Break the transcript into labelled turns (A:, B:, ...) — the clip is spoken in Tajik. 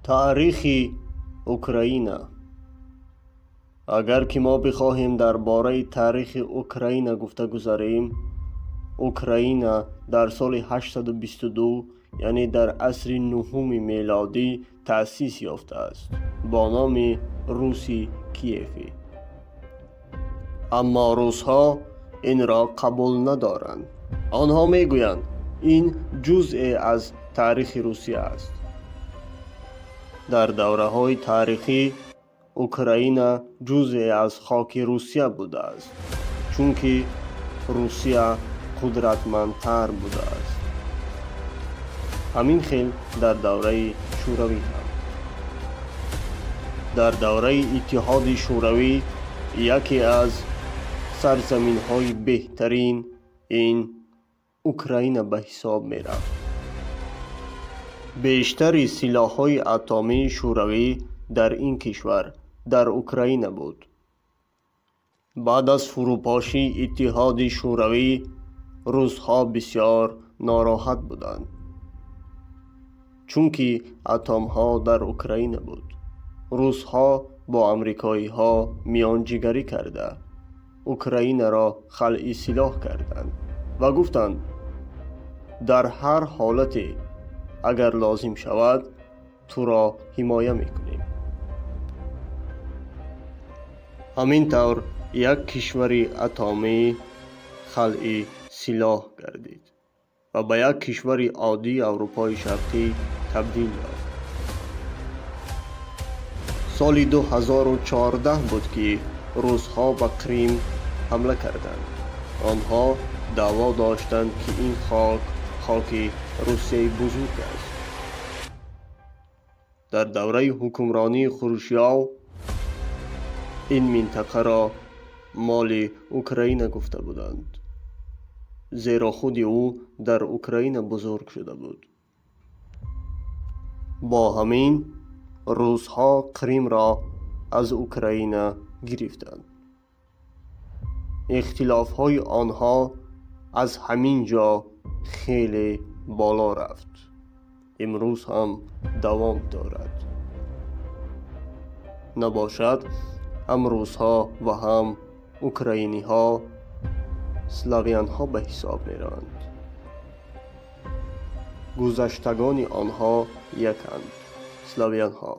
A: Таърихи Украина. Агар ки мо бихоҳем дар бораи таърихи Украина гуфта гузарем, Украина дар соли 822, яъне дар асри нуҳуми мелодӣ таъсис ёфтааст бо номи Руси Киевӣ. Аммо русҳо инро қабул надоранд. Онҳо мегӯянд, ин ҷузъе аз таърихи Русия аст. Дар давраҳои таърихӣ Украина ҷузъе аз хоки Русия будааст, чунки Русия қудратмандтар будааст. Ҳамин хел дар давраи Шӯравӣ ҳам. Дар давраи Иттиҳоди Шӯравӣ яке аз сарзаминҳои беҳтарин ин Украина ба ҳисоб мерафт. Бештари силоҳҳои атомии Шӯравӣ дар ин кишвар, дар Украина буд. Баъд аз фурӯпошии Иттиҳоди Шӯравӣ русҳо бисёр нороҳат буданд, чунки атомҳо дар Украина буд. Русҳо бо амрикоиҳо миёнҷигарӣ карда Украинаро халъи силоҳ карданд ва гуфтанд, дар ҳар ҳолате агар лозим шавад туро ҳимоя мекунем. Ҳамин тавр як кишвари атомӣ халъи силоҳ гардид ва ба як кишвари оддии Аврупои Шарқӣ табдил ёфт. Соли 2014 буд, ки русҳо ба Қрим ҳамла карданд. Онҳо даъво доштанд, ки ин хок хоки Русияи бузург аст. Дар давраи ҳукмронии Хрушёв ин минтақаро моли Украина гуфта буданд, зеро худи ӯ дар Украина бузург шуда буд. Бо ҳамин русҳо Қримро аз Украина гирифтанд. Ихтилофҳои онҳо аз ҳамин ҷо хеле боло рафт. Имрӯз ҳам давом дорад. Набошад, ҳам русҳо ва ҳам украиниҳо славянҳо ба ҳисоб мераванд. Гузаштагони онҳо яканд, славянҳо.